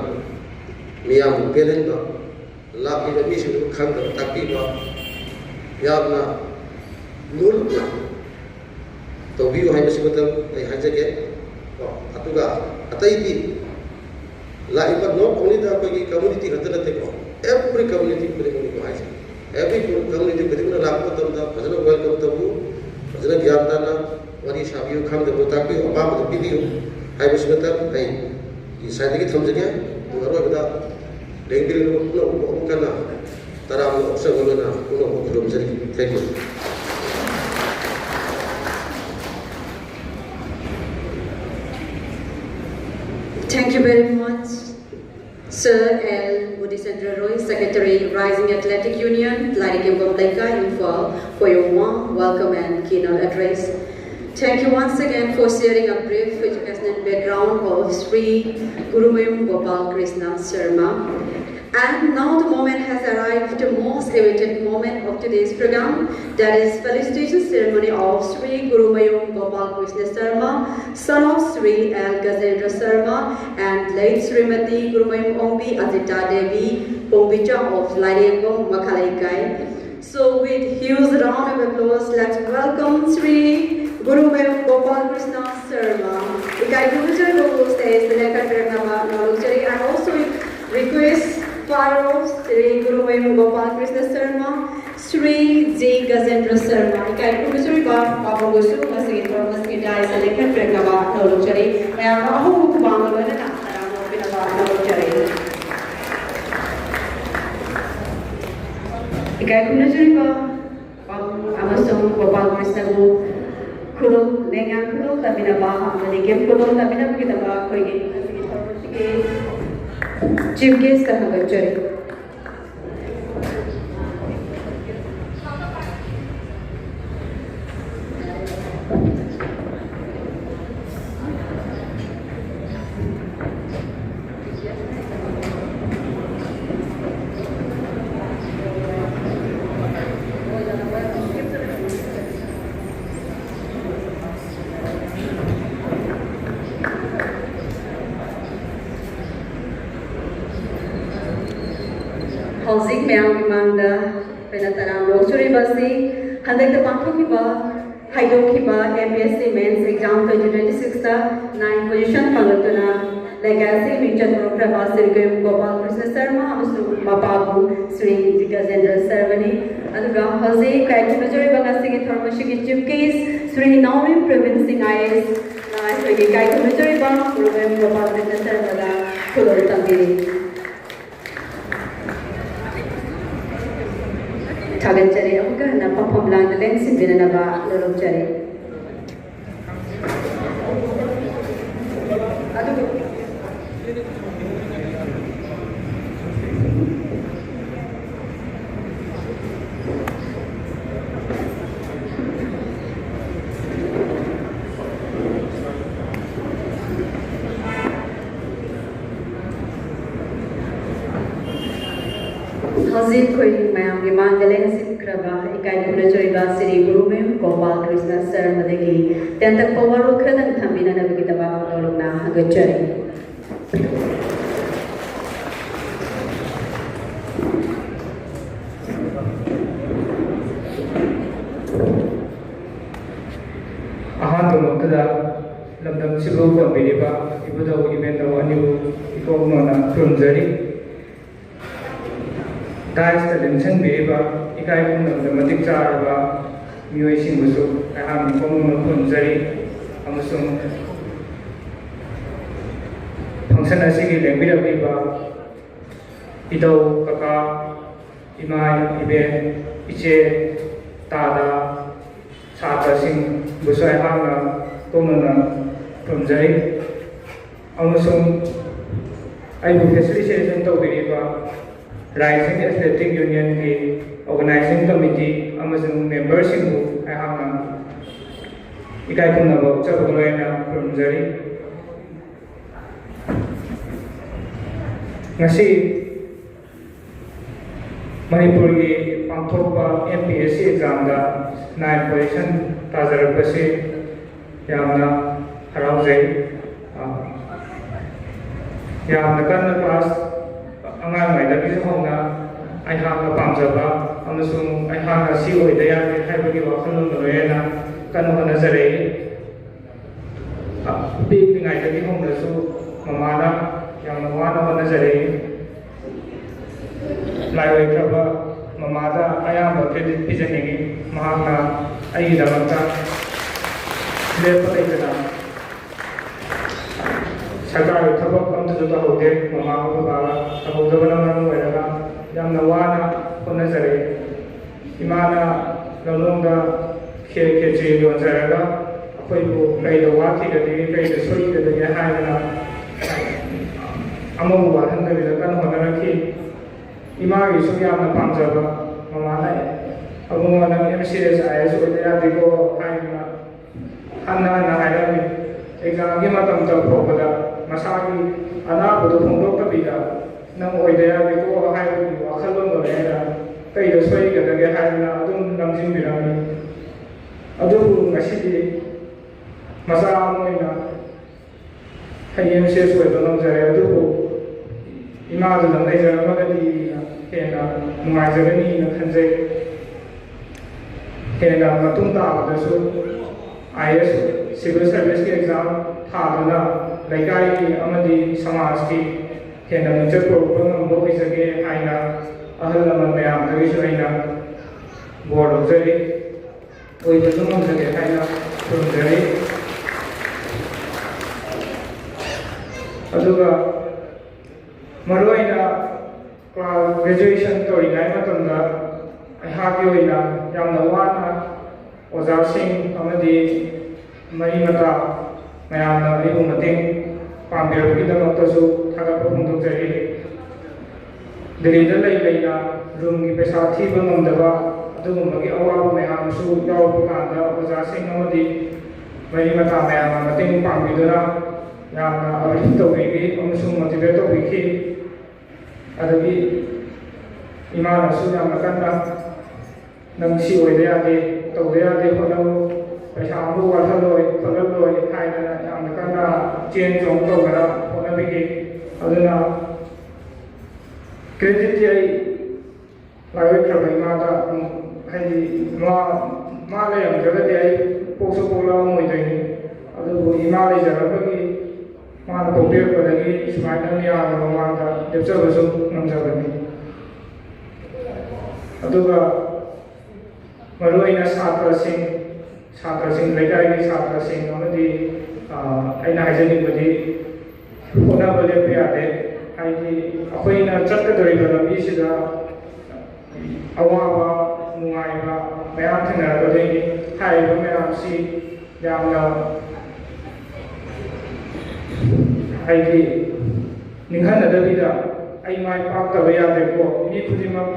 ꯃꯤꯌꯥꯝꯕꯨ ꯄꯦꯜꯍꯟꯕ, ꯂꯥꯛꯂꯤꯕ ꯃꯤꯁꯤꯡꯗꯨ ꯈꯪꯗꯕ ꯇꯥꯛꯄꯤꯕ, ꯌꯥꯝꯅ ꯂꯨꯅ ꯇꯧꯕꯤꯌꯨ ꯍꯥꯏꯕꯁꯤꯃꯇꯪ ꯑꯩ ꯍꯥꯏꯖꯒꯦ꯫ ꯀꯣ, ꯑꯗꯨꯒ ꯑꯇꯩꯗꯤ ꯂꯥꯛꯏꯕ not only the ꯑꯩꯈꯣꯏꯒꯤ community ꯈꯛꯇ ꯅꯠꯇꯦꯀꯣ, every community ꯈꯨꯗꯤꯡꯃꯛꯅꯤꯀꯣ ꯍꯥꯏꯁꯦ꯫ Every community ꯈꯨꯗꯤꯡꯃꯛꯅ ꯂꯥꯛꯄ ꯃꯇꯝꯗ ꯐꯖꯅ welcome ꯇꯧꯕꯤꯌꯨ, ꯐꯖꯅ ꯒ꯭ꯌꯥꯟ ꯇꯥꯅ ꯋꯥꯔꯤ ꯁꯥꯕꯤꯌꯨ, ꯈꯪꯗꯕ ꯇꯥꯛꯄꯤꯌꯨ, ꯑꯄꯥꯝꯕꯗꯨ ꯄꯤꯕꯤꯌꯨ ꯍꯥꯏꯕꯁꯤꯃꯇꯪ ꯑꯩ ꯉꯁꯥꯏꯗꯒꯤ ꯊꯝꯖꯒꯦ꯫ ꯑꯗꯨꯒ ꯑꯔꯣꯏꯕꯗ ꯂꯦꯡꯕꯤꯔꯛꯂꯕ ꯄꯨꯝꯅꯃꯛꯄꯨ ꯑꯃꯨꯛ ꯍꯟꯅ ꯇꯔꯥꯝꯅ ꯑꯣꯛꯆꯕ ꯂꯣꯏꯅ ꯄꯨꯝꯅꯃꯛꯄꯨ ꯈꯨꯔꯨꯝꯖꯔꯤ꯫ Thank you. Thank you very much, Sir L Bodhichandra Roy, Secretary, Rising Athletic Union, Lairik Yembom Leikai, Imphal, for your warm welcome and keynote address. Thank you once again for sharing a brief educational background of Sri Gurumayum Gopal Krishna Sharma. And now the moment has arrived, the most awaited moment of today's program, that is felicitation ceremony of Sri Gurumayum Gopal Krishna Sharma, son of Sri L Gajendra Sharma and late Srimati Gurumayum Ongbi Ajita Devi Pongbichang of Lairengbong Makhalaikai. So with huge round of applause, let's welcome Sri Gurumayum Gopal Krishna Sharma. ꯏꯀꯥꯏ ꯈꯨꯝꯅꯖꯔꯤꯕꯕꯨ stage ꯇ ꯂꯦꯡꯈꯠꯄꯤꯔꯛꯅꯕ ꯅꯣꯜꯂꯨꯛꯆꯔꯤ꯫ I also request father of Sri Gurumayum Gopal Krishna Sharma, Sri G Gajendra Sharma. ꯏꯀꯥꯏ ꯈꯨꯝꯅꯖꯔꯤꯕ ꯄꯥꯕꯨꯡꯕꯨꯁꯨ ꯉꯁꯤꯒꯤ ꯊꯧꯔꯝ ꯑꯁꯤꯒꯤ dais ꯇ ꯂꯦꯡꯈꯠꯄꯤꯔꯛꯅꯕ ꯅꯣꯜꯂꯨꯛꯆꯔꯤ꯫ ꯃꯌꯥꯝꯅ ꯑꯍꯧꯕ ꯈꯨꯕꯥꯡꯒ ꯂꯣꯏꯅꯅ ꯇꯔꯥꯝꯅ ꯑꯣꯛꯄꯤꯅꯕ ꯅꯣꯜꯂꯨꯛꯆꯔꯤ꯫ ꯏꯀꯥꯏ ꯈꯨꯝꯅꯖꯔꯤꯕ ꯄꯥꯕꯨꯡ ꯑꯃꯁꯨꯡ ꯒꯣꯄꯥꯜ ꯀ꯭ꯔꯤꯁꯅꯕꯨ ꯈꯨꯗꯣꯜ, ꯂꯦꯡꯌꯥꯟ ꯈꯨꯗꯣꯜ ꯇꯝꯕꯤꯅꯕ ꯑꯃꯗꯤ gift ꯈꯨꯗꯣꯜ ꯇꯝꯕꯤꯅꯕꯒꯤꯗꯃꯛ ꯑꯩꯈꯣꯏꯒꯤ Chief Guest ꯇ ꯊꯥꯒꯠꯆꯔꯤ꯫ ꯍꯧꯖꯤꯛ ꯃꯌꯥꯝꯒꯤ ꯃꯥꯡꯗ ꯑꯩꯈꯣꯏꯅ ꯇꯔꯥꯝꯅ ꯑꯣꯛꯆꯔꯤꯕ ꯑꯁꯤ ꯍꯟꯗꯛꯇ ꯄꯥꯡꯊꯣꯛꯈꯤꯕ, ꯍꯥꯏꯗꯣꯛꯈꯤꯕ M P S C Mains Exam twenty twenty six ꯇ ninth position ꯐꯪꯂꯛꯇꯨꯅ ꯂꯩꯀꯥꯏ ꯑꯁꯤꯒꯤ ꯃꯤꯡꯆꯠ ꯄꯨꯔꯛꯈ꯭ꯔꯕ ꯁ꯭ꯔꯤ ꯀꯣꯌꯨꯝ ꯒꯣꯄꯥꯜ ꯀ꯭ꯔꯤꯁꯅ ꯁꯔꯃ ꯑꯃꯁꯨꯡ ꯃꯄꯥꯕꯨ ꯁ꯭ꯔꯤ ꯒꯖꯦꯟꯗ꯭ꯔ ꯁꯔꯃꯅꯤ꯫ ꯑꯗꯨꯒ ꯍꯧꯖꯤꯛ ꯏꯀꯥꯏ ꯈꯨꯝꯅꯖꯔꯤꯕ ꯉꯁꯤꯒꯤ ꯊꯧꯔꯝ ꯑꯁꯤꯒꯤ Chief Guest ꯁ꯭ꯔꯤ ꯅꯥꯎꯔꯦꯝ ꯄ꯭ꯔꯕꯤꯟ ꯁꯤꯡ I A S ꯅ ꯑꯩꯈꯣꯏꯒꯤ ꯏꯀꯥꯏ ꯈꯨꯝꯅꯖꯔꯤꯕ ꯒꯨꯔꯨ ꯒꯣꯄꯥꯜ ꯀ꯭ꯔꯤꯁꯅ ꯁꯔꯃꯗ ꯈꯨꯗꯣꯜ ꯇꯝꯕꯤꯔꯤ꯫ ꯊꯥꯒꯠꯆꯔꯤ꯫ ꯑꯃꯨꯛꯀ ꯍꯟꯅ ꯐꯝꯐꯝ ꯂꯥꯡꯗ ꯂꯦꯡꯁꯤꯟꯕꯤꯅꯅꯕ ꯅꯣꯂꯨꯛꯆꯔꯤ꯫ ꯑꯗꯨꯒ ꯍꯧꯖꯤꯛ ꯑꯩꯈꯣꯏ ꯃꯌꯥꯝꯒꯤ ꯃꯥꯡꯗ ꯂꯦꯡꯁꯤꯟꯈ꯭ꯔꯕ ꯏꯀꯥꯏ ꯈꯨꯝꯅꯖꯔꯤꯕ ꯁ꯭ꯔꯤ ꯒꯨꯔꯨꯃꯌꯨꯝ ꯒꯣꯄꯥꯜ ꯀ꯭ꯔꯤꯁꯅ ꯁꯔꯃꯗꯒꯤ ꯇꯦꯟꯇꯛꯄ ꯋꯥꯔꯣꯜ ꯈꯔꯗꯪ ꯊꯝꯕꯤꯅꯅꯕꯒꯤꯗꯃꯛ ꯅꯣꯂꯨꯛꯅ ꯊꯥꯒꯠꯆꯔꯤ꯫ ꯑꯍꯥꯟꯕꯃꯛꯇꯗ ꯂꯝꯗꯝꯁꯤꯕꯨ ꯀꯣꯟꯕꯤꯔꯤꯕ ꯏꯕꯨꯙꯧ ꯏꯕꯦꯟꯙꯧ ꯑꯅꯤꯕꯨ ꯏꯀꯣꯛ ꯅꯣꯟꯅ ꯈꯨꯔꯨꯝꯖꯔꯤ꯫ Dais ꯇ ꯂꯦꯡꯁꯤꯟꯕꯤꯔꯤꯕ ꯏꯀꯥꯏ ꯈꯨꯝꯅꯕꯗ ꯃꯇꯤꯛ ꯆꯥꯔꯕ ꯃꯤꯑꯣꯏꯁꯤꯡꯕꯨꯁꯨ ꯑꯩꯍꯥꯛꯅ ꯏꯀꯣꯛ ꯅꯣꯟꯅ ꯈꯨꯔꯨꯝꯖꯔꯤ꯫ ꯑꯃꯁꯨꯡ function ꯑꯁꯤꯒꯤ ꯂꯦꯡꯕꯤꯔꯛꯂꯤꯕ ꯏꯙꯧ, ꯀꯀꯥ, ꯏꯃꯥ, ꯏꯕꯦꯟ, ꯏꯆꯦ, ꯇꯥꯗ, ꯁꯥꯇ꯭ꯔꯁꯤꯡꯕꯨꯁꯨ ꯑꯩꯍꯥꯛꯅ ꯏꯀꯣꯛ ꯅꯣꯟꯅ ꯈꯨꯔꯨꯝꯖꯔꯤ꯫ ꯑꯃꯁꯨꯡ ꯑꯩꯕꯨ ꯐꯦꯁꯤꯂꯤꯇꯦꯁꯟ ꯇꯧꯕꯤꯔꯤꯕ Rising Athletic Unionꯒꯤ Organizing Committee ꯑꯃꯁꯨꯡ ꯃꯦꯝꯕꯔꯁꯤꯡꯕꯨ ꯑꯩꯍꯥꯛꯅ ꯏꯀꯥꯏ ꯈꯨꯝꯅꯕ ꯎꯠꯆꯕꯒ ꯂꯣꯏꯅꯅ ꯈꯨꯔꯨꯝꯖꯔꯤ꯫ ꯉꯁꯤ ꯃꯅꯤꯄꯨꯔꯒꯤ ꯄꯥꯡꯊꯣꯛꯄ M P S C examꯗ ninth position ꯇꯥꯖꯔꯛꯄꯁꯤ ꯌꯥꯝꯅ ꯍꯔꯥꯎꯖꯩ꯫ ꯑ, ꯌꯥꯝꯅ ꯀꯟꯅ class ꯑꯉꯥꯡ ꯑꯣꯏꯔꯤꯉꯩꯗꯒꯤꯁꯨ ꯍꯧꯅ ꯑꯩꯍꯥꯛꯅ ꯄꯥꯝꯖꯕ ꯑꯃꯁꯨꯡ ꯑꯩꯍꯥꯛꯅ ꯁꯤ ꯑꯣꯏꯗ ꯌꯥꯗꯦ ꯍꯥꯏꯕꯒꯤ ꯋꯥꯈꯜꯂꯣꯟꯒ ꯂꯣꯏꯅꯅ ꯀꯟꯅ ꯍꯣꯠꯅꯖꯔꯛꯏ꯫ ꯑ, ꯄꯤꯛꯂꯤꯉꯩꯗꯒꯤ ꯍꯧꯅꯁꯨ ꯃꯃꯥꯅ ꯌꯥꯝꯅ ꯋꯥꯅ ꯍꯣꯠꯅꯖꯔꯛꯏ꯫ ꯂꯥꯏ ꯑꯣꯏꯈ꯭ꯔꯕ ꯃꯃꯥꯗ ꯑꯌꯥꯝꯕ credit ꯄꯤꯖꯅꯤꯡꯏ꯫ ꯃꯍꯥꯛꯅ ꯑꯩꯒꯤꯗꯃꯛꯇ ꯂꯦꯞꯄ ꯂꯩꯇꯅ ꯁꯔꯀꯥꯔꯒꯤ ꯊꯕꯛ ꯑꯝꯇꯁꯨ ꯇꯧꯍꯧꯗꯦ꯫ ꯃꯃꯥꯒ ꯕꯕꯥꯒ ꯇꯧꯍꯧꯗꯕꯅ ꯃꯔꯝ ꯑꯣꯏꯔꯒ ꯌꯥꯝꯅ ꯋꯥꯅ ꯍꯣꯠꯅꯖꯔꯛꯏ꯫ ꯏꯃꯥꯅ ꯂꯝꯂꯣꯡꯗ ꯈꯦꯔ ꯈꯦꯆ꯭ꯔꯤ ꯌꯣꯟꯖꯔꯒ ꯑꯩꯈꯣꯏꯕꯨ ꯀꯩꯗ ꯋꯥꯈꯤꯒꯗꯒꯦ, ꯀꯩꯗ ꯁꯣꯏꯈꯤꯒꯗꯒꯦ ꯍꯥꯏꯗꯅ ꯑꯃꯕꯨ ꯋꯥꯍꯟꯗꯕꯤꯗ ꯀꯟꯅ ꯍꯣꯠꯅꯔꯛꯈꯤ꯫ ꯏꯃꯥꯒꯤꯁꯨ ꯌꯥꯝꯅ ꯄꯥꯝꯖꯕ ꯃꯃꯥꯅ, "ꯑꯕꯨꯡꯉꯣ, ꯅꯪ M C S I S ꯑꯣꯏꯗ ꯌꯥꯗꯦꯀꯣ" ꯍꯥꯏꯗꯅ ꯍꯟꯅ ꯍꯟꯅ ꯍꯥꯏꯔꯝꯃꯤ꯫ Examꯒꯤ ꯃꯇꯝ ꯇꯧꯔꯛꯄꯗ ꯃꯁꯥꯒꯤ ꯑꯅꯥꯕꯗꯨ ꯐꯣꯡꯗꯣꯛꯇꯕꯤꯗ "ꯅꯪ ꯑꯣꯏꯗ ꯌꯥꯗꯦꯀꯣ" ꯍꯥꯏꯕꯒꯤ ꯋꯥꯈꯜꯂꯣꯟꯗꯣ ꯂꯩꯔꯒ ꯀꯩꯗ ꯁꯣꯏꯒꯗꯒꯦ ꯍꯥꯏꯗꯅ ꯑꯗꯨꯝ ꯂꯝꯖꯤꯡꯕꯤꯔꯝꯃꯤ꯫ ꯑꯗꯨꯕꯨ ꯉꯁꯤꯗꯤ ꯃꯆꯥ ꯑꯃ ꯑꯣꯏꯅ ꯍꯌꯦꯡ M C S ꯑꯣꯏꯕ ꯉꯝꯖꯔꯦ꯫ ꯑꯗꯨꯕꯨ ꯏꯃꯥꯗꯨꯗ ꯂꯩꯖꯔꯝꯃꯒꯗꯤ ꯍꯦꯟꯅ ꯅꯨꯡꯉꯥꯏꯖꯒꯅꯤꯅ ꯈꯟꯖꯩ꯫ ꯍꯦꯟꯅ ꯃꯇꯨꯡ ꯇꯥꯕꯗꯁꯨ I S, civil serviceꯀꯤ exam ꯊꯥꯗꯨꯅ ꯂꯩꯀꯥꯏꯒꯤ ꯑꯃꯗꯤ ꯁꯃꯥꯖꯀꯤ ꯍꯦꯟꯅ ꯃꯤꯡꯆꯠ ꯄꯨꯔꯛꯄ ꯉꯝꯕ ꯑꯣꯏꯖꯒꯦ ꯍꯥꯏꯅ ꯑꯍꯜ ꯂꯃꯟ ꯃꯌꯥꯝꯗꯒꯤꯁꯨ ꯑꯩꯅ ꯕꯣꯔ ꯂꯧꯖꯔꯤ꯫ ꯑꯣꯏꯕꯁꯨ ꯉꯝꯖꯒꯦ ꯍꯥꯏꯅ ꯈꯨꯔꯨꯝꯖꯔꯤ꯫ ꯑꯗꯨꯒ ꯃꯔꯨꯑꯣꯏꯅ class graduation ꯇꯧꯔꯤꯉꯩ ꯃꯇꯝꯗ ꯑꯩꯍꯥꯛꯀꯤ ꯑꯣꯏꯅ ꯌꯥꯝꯅ ꯋꯥꯅ ꯑꯣꯖꯥꯁꯤꯡ ꯑꯃꯗꯤ ꯃꯔꯤ ꯃꯇꯥ ꯃꯌꯥꯝꯅ ꯑꯩꯕꯨ ꯃꯇꯦꯡ ꯄꯥꯡꯕꯤꯔꯛꯄꯒꯤꯗꯃꯛꯇꯁꯨ ꯊꯥꯒꯠꯄ ꯐꯣꯡꯗꯣꯛꯆꯔꯤ꯫ ꯗꯦꯜꯂꯤꯗ ꯂꯩ ꯂꯩꯅ ꯔꯨꯝꯒꯤ ꯄꯩꯁꯥ ꯊꯤꯕ ꯉꯝꯗꯕ ꯑꯗꯨꯒꯨꯝꯕꯒꯤ ꯑꯋꯥꯕ ꯃꯌꯥꯝꯁꯨ ꯌꯥꯎꯔꯛꯄ ꯀꯥꯟꯗ ꯑꯣꯖꯥꯁꯤꯡ ꯑꯃꯗꯤ ꯃꯔꯤ ꯃꯇꯥ ꯃꯌꯥꯝꯅ ꯃꯇꯦꯡ ꯄꯥꯡꯕꯤꯗꯨꯅ ꯌꯥꯝꯅ ꯑꯞꯂꯤꯐ ꯇꯧꯕꯤꯈꯤ ꯑꯃꯁꯨꯡ ꯃꯣꯇꯤꯚꯦꯠ ꯇꯧꯕꯤꯈꯤ꯫ ꯑꯗꯒꯤ ꯏꯃꯥꯅꯁꯨ ꯌꯥꯝꯅ ꯀꯟꯅ "ꯅꯪ ꯁꯤ ꯑꯣꯏꯗ ꯌꯥꯗꯦ, ꯇꯧꯗ ꯌꯥꯗꯦ, ꯍꯣꯠꯅꯧ, ꯄꯩꯁꯥ ꯑꯃꯕꯨ ꯋꯥꯠꯍꯜꯂꯣꯏ ꯈꯣꯠꯍꯜꯂꯣꯏ" ꯍꯥꯏꯗꯅ ꯌꯥꯝꯅ ꯀꯟꯅ ꯆꯦꯟ ꯆꯣꯡ ꯇꯧꯗꯅ ꯍꯣꯠꯅꯕꯤꯈꯤ꯫ ꯑꯗꯨꯅ ꯀ꯭ꯔꯦꯗꯤꯠꯇꯤ ꯑꯩ ꯂꯥꯏꯑꯣꯏꯈ꯭ꯔꯕ ꯏꯃꯥꯗ ꯑꯃꯨꯛ, ꯍꯥꯏꯗꯤ ꯃꯥ, ꯃꯥ ꯂꯩꯔꯝꯗ꯭ꯔꯒꯗꯤ ꯑꯩ ꯄꯣꯛꯁꯨ ꯄꯣꯛꯂꯛꯑꯝꯃꯣꯏꯗꯣꯏꯅꯤ꯫ ꯑꯗꯨꯕꯨ ꯏꯃꯥ ꯂꯩꯖꯔꯝꯕꯒꯤ, ꯃꯥꯅ ꯄꯣꯛꯄꯤꯔꯛꯄꯗꯒꯤ ꯁꯨꯃꯥꯏꯅ ꯃꯤꯌꯥꯝꯒꯤ ꯃꯃꯥꯡꯗ ꯂꯦꯞꯆꯕꯁꯨ ꯉꯝꯖꯕꯅꯤ꯫ ꯑꯗꯨꯒ ꯃꯔꯨꯑꯣꯏꯅ ꯁꯥꯇ꯭ꯔꯁꯤꯡ, ꯁꯥꯇ꯭ꯔꯁꯤꯡ, ꯂꯩꯀꯥꯏꯒꯤ ꯁꯥꯇ꯭ꯔꯁꯤꯡ ꯑꯃꯗꯤ, ꯑ, ꯑꯩꯅ ꯍꯥꯏꯖꯅꯤꯡꯕꯗꯤ ꯍꯣꯠꯅꯕ ꯂꯦꯞꯄ ꯌꯥꯗꯦ꯫ ꯍꯥꯏꯗꯤ ꯑꯩꯈꯣꯏꯅ ꯆꯠꯀꯗꯧꯔꯤꯕ ꯂꯝꯕꯤꯁꯤꯗ ꯑꯋꯥꯕ, ꯅꯨꯡꯉꯥꯏꯕ ꯃꯌꯥꯝ ꯊꯦꯡꯅꯔꯛꯀꯗꯣꯏꯅꯤ꯫ ꯍꯥꯏꯔꯤꯕ ꯃꯌꯥꯝꯁꯤ ꯌꯥꯝꯅ, ꯍꯥꯏꯗꯤ, ꯅꯤꯡꯍꯟꯅꯗꯕꯤꯗ "ꯑꯩ ꯃꯥꯏ ꯄꯥꯛꯇꯕ ꯌꯥꯗꯦꯀꯣ, ꯃꯤ ꯈꯨꯗꯤꯡꯃꯛ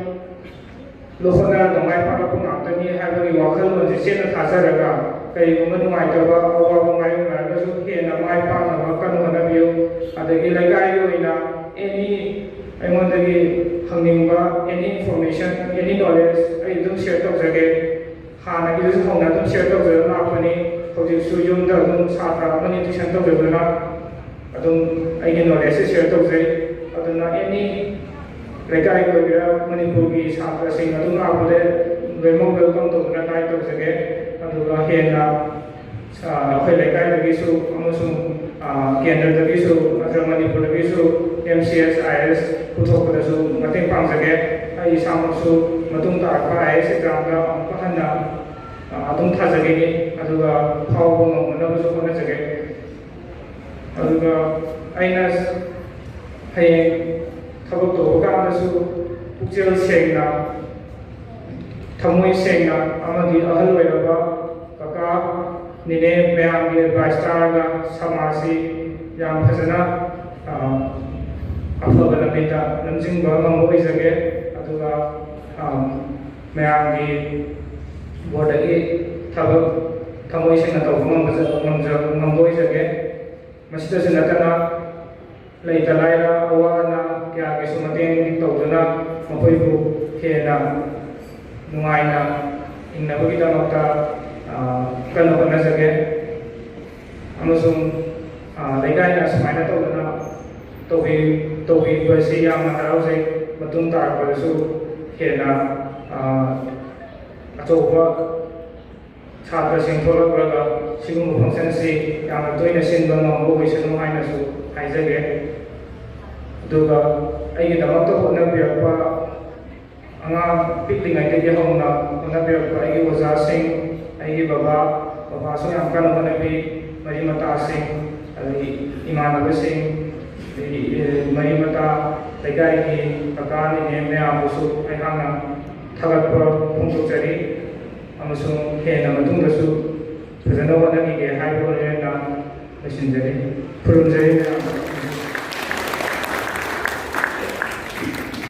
ꯂꯣ ꯍꯣꯠꯅꯔꯒ ꯃꯥꯏ ꯄꯥꯛꯂꯛꯄ ꯉꯥꯛꯇꯅꯤ" ꯍꯥꯏꯕꯒꯤ ꯋꯥꯈꯜꯂꯣꯟꯁꯦ ꯆꯦꯠꯅ ꯊꯥꯖꯔꯒ, ꯀꯔꯤꯒꯨꯝꯕ ꯅꯨꯡꯉꯥꯏꯇꯕ ꯑꯋꯥꯕ ꯃꯥꯌꯣꯛꯅꯔꯒꯁꯨ ꯍꯦꯟꯅ ꯃꯥꯏ ꯄꯥꯛꯅꯕ ꯀꯟꯅ ꯍꯣꯠꯅꯕꯤꯌꯨ꯫ ꯑꯗꯒꯤ ꯂꯩꯀꯥꯏꯒꯤ ꯑꯣꯏꯅ ꯑꯦꯅꯤ ꯑꯩꯉꯣꯟꯗꯒꯤ ꯍꯪꯅꯤꯡꯕ ꯑꯦꯅꯤ ꯏꯟꯐꯣꯔꯃꯦꯁꯟ, ꯑꯦꯅꯤ ꯅꯣꯂꯦꯖ ꯑꯩ ꯑꯗꯨꯝ ꯁꯤꯌꯔ ꯇꯧꯖꯒꯦ꯫ ꯍꯥꯟꯅꯒꯤꯗꯨꯁꯨ ꯍꯧꯅ ꯑꯗꯨꯝ ꯁꯤꯌꯔ ꯇꯧꯖꯔꯒ ꯂꯥꯛꯄꯅꯤ꯫ ꯍꯧꯖꯤꯛꯁꯨ ꯌꯨꯝꯗ ꯑꯗꯨꯝ ꯁꯥꯇ꯭ꯔ ꯑꯃꯅꯤ ꯇ꯭ꯌꯨꯁꯟ ꯇꯧꯖꯗꯨꯅ ꯑꯗꯨꯝ ꯑꯩꯒꯤ ꯅꯣꯂꯦꯖꯁꯦ ꯁꯤꯌꯔ ꯇꯧꯖꯩ꯫ ꯑꯗꯨꯅ ꯑꯦꯅꯤ ꯂꯩꯀꯥꯏꯒꯤ ꯑꯣꯏꯒꯦꯔꯥ, ꯃꯅꯤꯄꯨꯔꯒꯤ ꯁꯥꯇ꯭ꯔꯁꯤꯡ ꯑꯗꯨꯝ ꯂꯥꯛꯄꯗ ꯂꯣꯏꯅꯃꯛ ꯋꯦꯜꯀꯝ ꯇꯧꯗꯨꯅ ꯒꯥꯏꯗ ꯇꯧꯖꯒꯦ꯫ ꯑꯗꯨꯒ ꯍꯦꯟꯅ, ꯑ, ꯑꯩꯈꯣꯏ ꯂꯩꯀꯥꯏꯗꯒꯤꯁꯨ ꯑꯃꯁꯨꯡ, ꯑ, ꯀꯦꯟꯗ꯭ꯔꯗꯒꯤꯁꯨ ꯅꯠꯇ꯭ꯔꯒ ꯃꯅꯤꯄꯨꯔꯗꯒꯤꯁꯨ ꯑꯦꯝ ꯁꯤ ꯑꯦꯁ, ꯑꯥꯏ ꯑꯦꯁ ꯄꯨꯊꯣꯛꯄꯗꯁꯨ ꯃꯇꯦꯡ ꯄꯥꯡꯖꯒꯦ꯫ ꯑꯩ ꯏꯁꯥꯃꯛꯁꯨ ꯃꯇꯨꯡ ꯇꯥꯔꯛꯄ ꯑꯥꯏ ꯑꯦꯁ ꯑꯦꯛꯖꯥꯝꯗ ꯑꯃꯨꯛꯀ ꯍꯟꯅ, ꯑ, ꯑꯗꯨꯝ ꯊꯥꯖꯒꯅꯤ, ꯑꯗꯨꯒ ꯐꯥꯎꯕ ꯉꯝꯅꯕꯁꯨ ꯍꯣꯠꯅꯖꯒꯦ꯫ ꯑꯗꯨꯒ ꯑꯩꯅ ꯍꯌꯦꯡ ꯊꯕꯛ ꯇꯧꯕ ꯀꯥꯟꯗꯁꯨ ꯄꯨꯛꯆꯦꯜ ꯁꯦꯡꯅ, ꯊꯃꯣꯏ ꯁꯦꯡꯅ ꯑꯃꯗꯤ ꯑꯍꯜ ꯑꯣꯏꯔꯕ ꯀꯀꯥ, ꯅꯦꯅꯦ ꯃꯌꯥꯝꯒꯤ ꯑꯦꯗꯚꯥꯏꯁ ꯇꯥꯔꯒ ꯁꯃꯥꯖꯁꯤ ꯌꯥꯝ ꯐꯖꯅ, ꯑ, ꯑꯐꯕ ꯂꯝꯕꯤꯗ ꯂꯝꯖꯤꯡꯕ ꯉꯝꯕ ꯑꯣꯏꯖꯒꯦ꯫ ꯑꯗꯨꯒ, ꯑꯝ, ꯃꯌꯥꯝꯒꯤ ꯕꯣꯔꯗꯒꯤ ꯊꯕꯛ ꯊꯃꯣꯏ ꯁꯦꯡꯅ ꯇꯧꯕ ꯉꯝꯕ-, ꯉꯝꯖ-, ꯉꯝꯕ ꯑꯣꯏꯖꯒꯦ꯫ ꯃꯁꯤꯗꯁꯨ ꯅꯠꯇꯅ, ꯂꯩꯇ ꯂꯥꯏꯔ ꯑꯋꯥ ꯑꯅꯥ ꯀꯌꯥꯒꯤꯁꯨ ꯃꯇꯦꯡ ꯇꯧꯗꯨꯅ ꯃꯈꯣꯏꯕꯨ ꯍꯦꯟꯅ ꯅꯨꯡꯉꯥꯏꯅ ꯍꯤꯡꯅꯕꯒꯤꯗꯃꯛꯇ, ꯑ, ꯀꯟꯅ ꯍꯣꯠꯅꯖꯒꯦ꯫ ꯑꯃꯁꯨꯡ, ꯑ, ꯂꯩꯀꯥꯏꯅ ꯁꯨꯃꯥꯏꯅ ꯇꯧꯗꯅ ꯇꯧꯕꯤ-, ꯇꯧꯕꯤꯕꯁꯤ ꯌꯥꯝꯅ ꯍꯔꯥꯎꯖꯩ꯫ ꯃꯇꯨꯡ ꯇꯥꯔꯛꯄꯗꯁꯨ ꯍꯦꯟꯅ, ꯑ, ꯑꯆꯧꯕ ꯁꯥꯇ꯭ꯔꯁꯤꯡ ꯊꯣꯛꯂꯛꯂꯒ ꯁꯤꯒꯨꯝꯕ ꯐꯪꯁꯟꯁꯤ ꯌꯥꯝꯅ ꯇꯣꯏꯅ ꯁꯤꯟꯕ ꯉꯝꯕ ꯑꯣꯏꯁꯅꯨ ꯍꯥꯏꯅꯁꯨ ꯍꯥꯏꯖꯒꯦ꯫ ꯑꯗꯨꯒ ꯑꯩꯒꯤꯗꯃꯛꯇ ꯍꯣꯠꯅꯕꯤꯔꯛꯄ, ꯑꯉꯥꯡ ꯄꯤꯛꯂꯤꯉꯩꯗꯒꯤ ꯍꯧꯅ ꯍꯣꯠꯅꯕꯤꯔꯛꯄ ꯑꯩꯒꯤ ꯑꯣꯖꯥꯁꯤꯡ, ꯑꯩꯒꯤ ꯕꯕꯥ, ꯕꯕꯥꯁꯨ ꯌꯥꯝ ꯀꯟꯅ ꯍꯣꯠꯅꯕꯤ, ꯃꯔꯤ ꯃꯇꯥꯁꯤꯡ, ꯑꯗꯒꯤ ꯏꯃꯥꯟꯅꯕꯁꯤꯡ, ꯑꯗꯒꯤ, ꯑꯦ, ꯃꯔꯤ ꯃꯇꯥ, ꯂꯩꯀꯥꯏꯒꯤ ꯀꯀꯥ ꯅꯦꯅꯦ ꯃꯌꯥꯝꯕꯨꯁꯨ ꯑꯩꯍꯥꯛꯅ ꯊꯥꯒꯠꯄ ꯐꯣꯡꯗꯣꯛꯆꯔꯤ꯫ ꯑꯃꯁꯨꯡ ꯍꯦꯟꯅ ꯃꯇꯨꯡꯗꯁꯨ ꯐꯖꯅ ꯍꯣꯠꯅꯈꯤꯒꯦ ꯍꯥꯏꯕ ꯋꯥꯔꯦꯅ ꯂꯣꯏꯁꯤꯟꯖꯔꯤ꯫ ꯈꯨꯔꯨꯝꯖꯔꯤ ꯃꯌꯥꯝ꯫